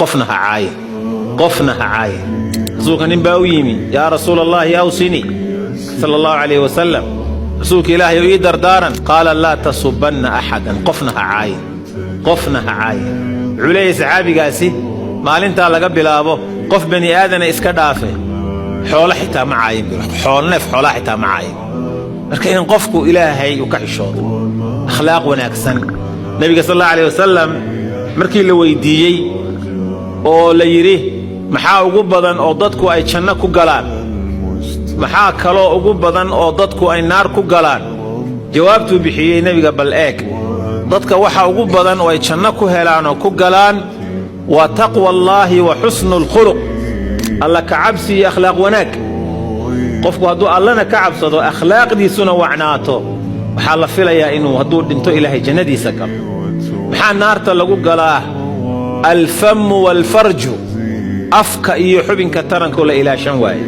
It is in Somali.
Qofna ha caayin, qofna ha caayin. Rasuulka nin baa u yimi: "Yaa Rasuula Allahi, awsinii," sala Allahu calayhi wasalam, "Rasuulka Ilaahay ii dardaaran." Qaala: "Laa tasubanna axadan." Qofna ha caayin, qofna ha caayin. Wuxuu leeyahay saxaabigaasi: maalintaa laga bilaabo qof bani aadana iska dhaafe, xoolo xitaa ma caayin biro, xoolneef xoolaa xitaa ma caayin. Marka in qofku Ilaahay uu ka xishoodo, akhlaaq wanaagsan. Nebiga sal Allahu alayh wasalam markii la weydiiyey oo la yidhi: "Maxaa ugu badan oo dadku ay janno ku galaan? Maxaa kaloo ugu badan oo dadku ay naar ku galaan?" Jawaabtuu bixiyey nebiga bal eeg: dadka waxa ugu badan oo ay janno ku helaan oo ku galaan waa taqwa Allaahi wa xusnu alkhuluq, Alla ka cabsi iyo akhlaaq wanaag. Qofku hadduu Allana ka cabsado, akhlaaqdiisuna wacnaato, waxaa la filayaa inuu hadduu dhinto Ilaahay jannadiisa galo. Maxaa naarta lagu galaa? Alfamu waalfarju, afka iyo xubinka tarankoo la ilaashan waaye.